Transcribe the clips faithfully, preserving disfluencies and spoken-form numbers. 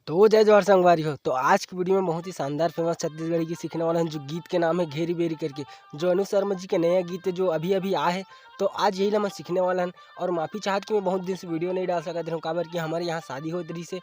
तो जय जोहार संगवारी हो। तो आज की वीडियो में बहुत ही शानदार फेमस छत्तीसगढ़ी गीत सीखने वाला हन, जो गीत के नाम है घेरी बेरी करके, जो अनु शर्मा जी के नया गीत है, जो अभी अभी आए है। तो आज यही ला हमन सीखने वाला हन। और माफ़ी चाहत कि मैं बहुत दिन से वीडियो नहीं डाल सकत रहूँ, काबर कि हमारे यहाँ शादी होत रहिस हे,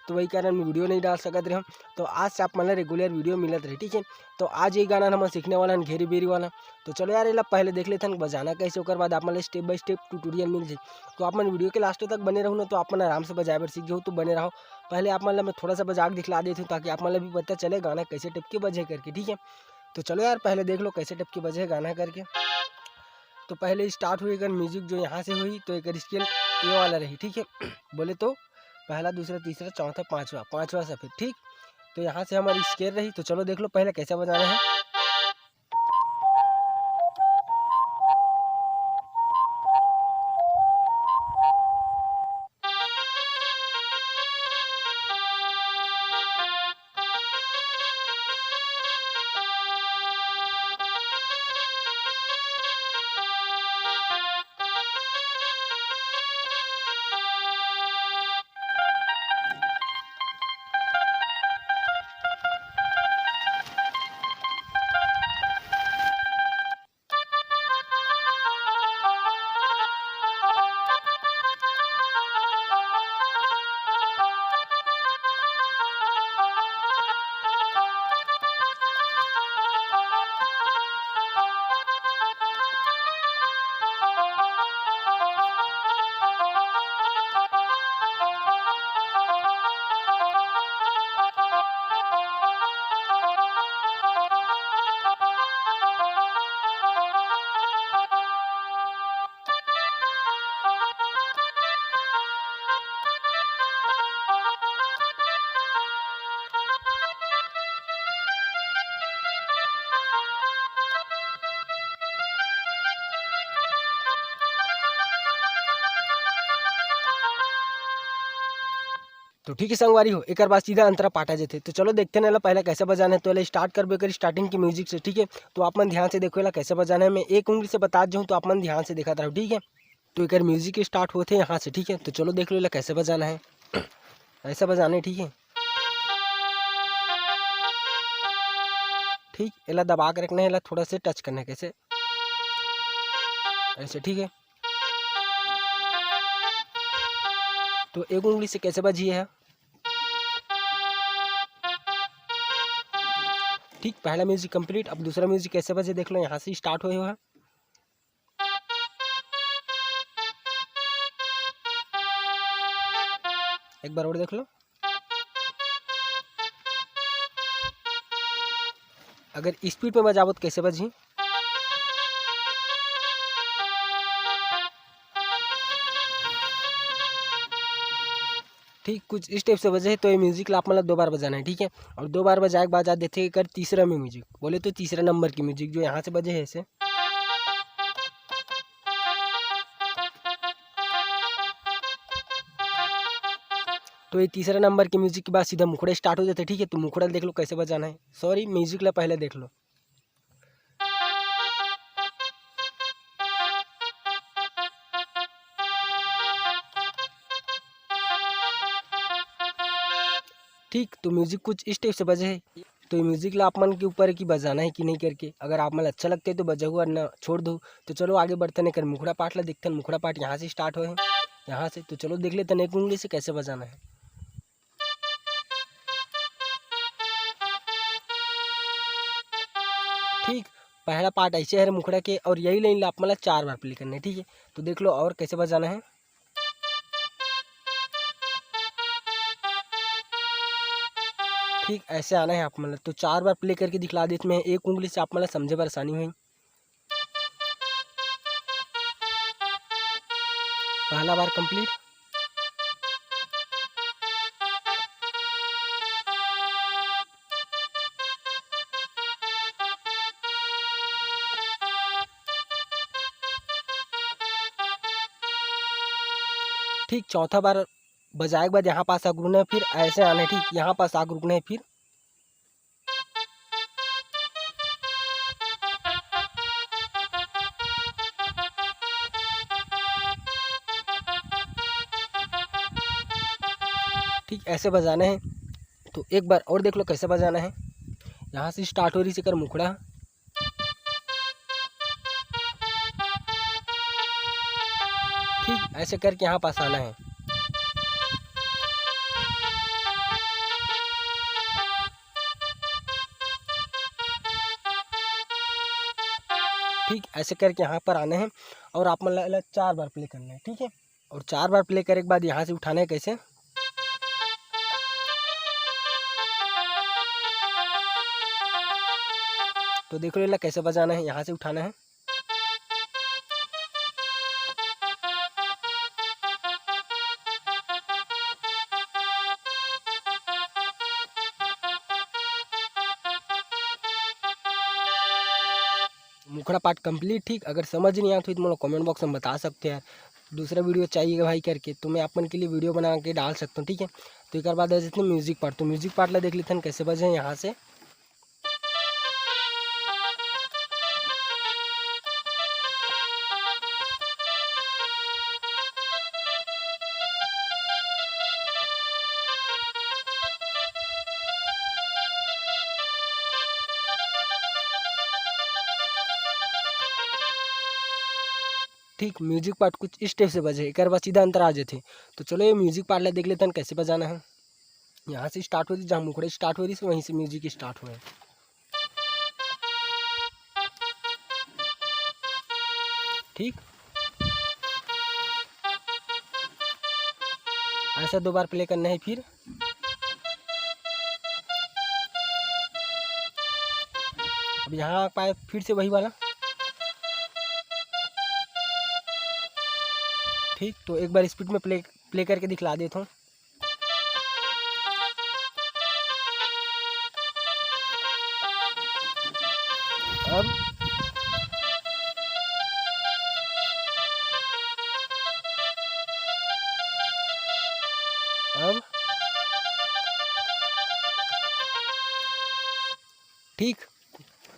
तो वही कारण मैं वीडियो नहीं डाल सकत रहूँ। तो आज से आप मन ला रेगुलर वीडियो मिलत रही, ठीक है। तो आज ये गाना हमन सीखने वाला हन घेरी बेरी वाला। तो चलो यार, एला पहले देख लेथन बजाना कैसे, ओकर बाद आप मन ला step by step tutorial मिल जाही। तो आप मन वीडियो के लास्ट तक बने रहू ना, तो आप मन आराम से बजाए बर सीख जाहू। तो बने रहो। पहले आप मन ला मैं थोड़ा सा बजा के दिखला देत हूँ, ताकि आप मन ला भी पता चले गाना कैसे टाइप के बजे करके, ठीक है। तो चलो यार, पहले देख लो कैसे टाइप के बजे गाना करके। तो पहले स्टार्ट होही एकर म्यूजिक, जो यहाँ से होही, तो एकर स्केल ए वाला रही, ठीक है। बोले तो पहला, दूसरा, तीसरा, चौथा, पाँचवा, पाँचवा सफेद, ठीक। तो यहाँ से हमारी स्केल रही। तो चलो देख लो पहले कैसे बजाना है। तो ठीक है संगवारी हो, एकर बाद सीधा अंतरा पाटा जेथे। तो चलो देखते हैं ना, पहले कैसे बजाना है। तो एला स्टार्ट करबो एकर स्टार्टिंग की म्यूजिक से, ठीक है। तो आप मन ध्यान से देखो, एला कैसे बजाना है। मैं एक उंगली से बता जाऊँ, तो आप मन ध्यान से देखत रहो, ठीक है। तो एकर म्यूजिक स्टार्ट होथे यहाँ से, ठीक है। तो चलो देख लो, एला कैसे बजाना है। ऐसा बजाना है, ठीक है। ठीक, एला दबा के रखना है, एला थोड़ा से टच करना है, कैसे, ऐसे, ठीक है। तो एक उंगली से कैसे बजी है। ठीक, पहला म्यूजिक कंप्लीट। अब दूसरा म्यूजिक कैसे बजे देख लो, यहाँ से स्टार्ट होए हुए हैं। एक बार और देख लो। अगर स्पीड में बजाबो तो कैसे बजही? ठीक, कुछ इस टाइप से बजे है। तो ये म्यूजिक ला आप मतलब दो बार बजाना है, ठीक है। और दो बार बजाए के बाद आ देथे एकर तीसरा में म्यूजिक, बोले तो तीसरा नंबर की म्यूजिक जो यहाँ से बजे है ऐसे। तो ये तीसरा नंबर के म्यूजिक के बाद सीधा मुखड़ा स्टार्ट हो जाता है, ठीक है। तो मुखड़ा देख लो कैसे बजाना है, सॉरी, म्यूजिक ला पहले देख लो। ठीक, तो म्यूजिक कुछ इस टाइप से बजे है। तो ये म्यूजिक ला आप मन के ऊपर है कि बजाना है कि नहीं करके। अगर आप मन अच्छा लगते है तो बजाहू, और ना छोड़ दो। तो चलो आगे बढ़ते हैं, कर मुखड़ा पाठ ला देखते हैं। मुखड़ा पाठ यहाँ से स्टार्ट होए है, यहाँ से। तो चलो देख लेते हैं एक उंगली से कैसे बजाना है। ठीक, पहला पार्ट ऐसे है मुखड़ा के, और यही लाइन ला आप मन ला चार बार प्ले करना है, ठीक है। तो देख लो और कैसे बजाना है। ठीक ऐसे आना है आप मन ला। तो चार बार प्ले करके दिखला देत मैं, एक उंगली से आप मन ला समझे बर आसानी होही। पहला बार कंप्लीट। ठीक चौथा बार बजाए के बाद यहाँ पास आग रुकना है, फिर ऐसे आना है, ठीक यहाँ पास आग रुकना है, फिर ठीक ऐसे बजाना है। तो एक बार और देख लो कैसे बजाना है। यहाँ से स्टार्ट हो रही से कर मुखड़ा, ठीक ऐसे करके यहाँ पास आना है। ठीक ऐसे करके यहाँ पर आना है और आप मन ला चार बार प्ले करना है, ठीक है। और चार बार प्ले करे के बाद यहाँ से उठाना है कैसे, तो देख लो एला कैसे बजाना है, यहाँ से उठाना है। मुखड़ा पाठ कंप्लीट। ठीक, अगर समझ नहीं आता हो तो मोला कमेंट बॉक्स में बता सकते हैं यार, दूसरा वीडियो चाहिए भाई करके, तो मैं आप मन के लिए वीडियो बना के डाल सकता हूँ, ठीक है। तो एक बार आ जाते हैं म्यूजिक पार्ट। तो म्यूजिक पार्ट ला देख लेते हैं कैसे बजे हैं यहाँ से। ठीक, म्यूजिक पार्ट कुछ इस टाइप से बजे, एक बार सीधा अंतरा आ जाते। तो चलो ये म्यूजिक पार्ट ला देख लेते हैं कैसे बजाना है। यहाँ से स्टार्ट हो रही, जहाँ मुखड़े स्टार्ट हो रही, वहीं से म्यूजिक स्टार्ट हुआ है। ठीक, ऐसा दो बार प्ले करना है। फिर अब यहाँ पाए फिर से वही वाला। ठीक, तो एक बार स्पीड में प्ले प्ले करके दिखला देता हूँ। अब अब ठीक,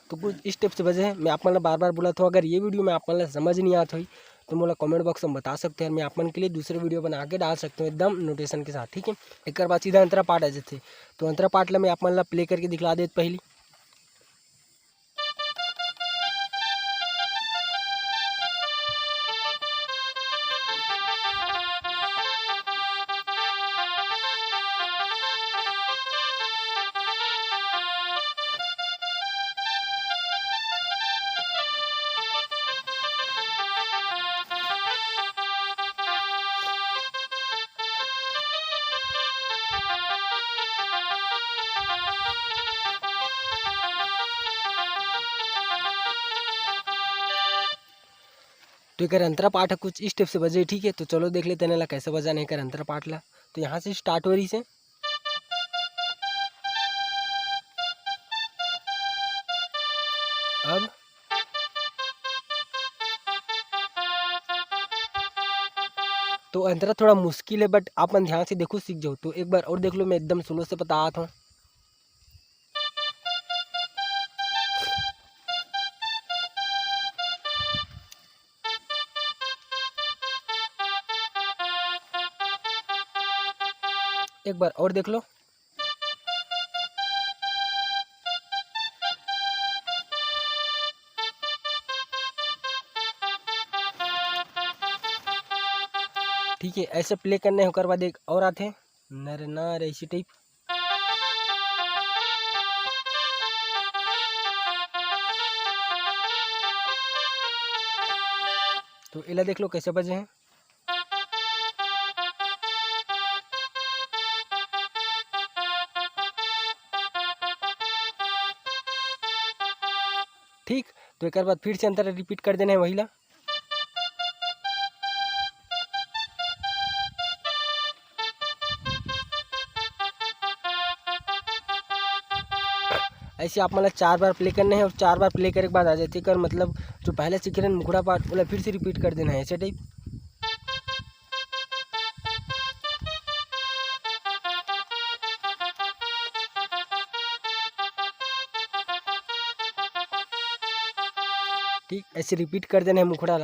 तो कुछ इस टाइप से बजे है। मैं आप मन ला बार बार बोला था, अगर ये वीडियो में आप मन ला समझ नहीं आता हुई तो मोला कमेंट बॉक्स में बता सकते हैं, मैं आप मन के लिए दूसरे वीडियो बना के डाल सकता हूँ एकदम नोटेशन के साथ, ठीक है। एक बार सीधा अंतरा पाठ आ जाते, तो अंतरा पाठ ला मैं आप मन ला प्ले करके दिखला देत पहली। तो एकर अंतरा पाठ ह कुछ इस टाइप से बजे, ठीक है। तो चलो देख लेते हैं ना कैसे बजाना है एकर अंतरा पाठ ला। तो यहाँ से स्टार्ट हो रही से। अब तो अंतरा थोड़ा मुश्किल है, but आप मन ध्यान से देखो, सीख जाओ। तो एक बार और देख लो, मैं एकदम स्लो से बतात हूँ। एक बार और देख लो। ठीक है, ऐसे प्ले करने, ओकर बाद एक और आथे, नर नार, ऐसी टाइप। तो एला देख लो कैसे बजे हैं। ठीक, तो एक बाद फिर से अंतरा रिपीट कर देना है वही ला। ऐसे आप मतलब चार बार प्ले करना है और चार बार प्ले करे के बाद आ जाते कर, मतलब जो पहले सीखे रहे मुखड़ा पाठ, ओला फिर से रिपीट कर देना है ऐसे टाइप। ठीक, ऐसे रिपीट कर देना है मुखड़ा।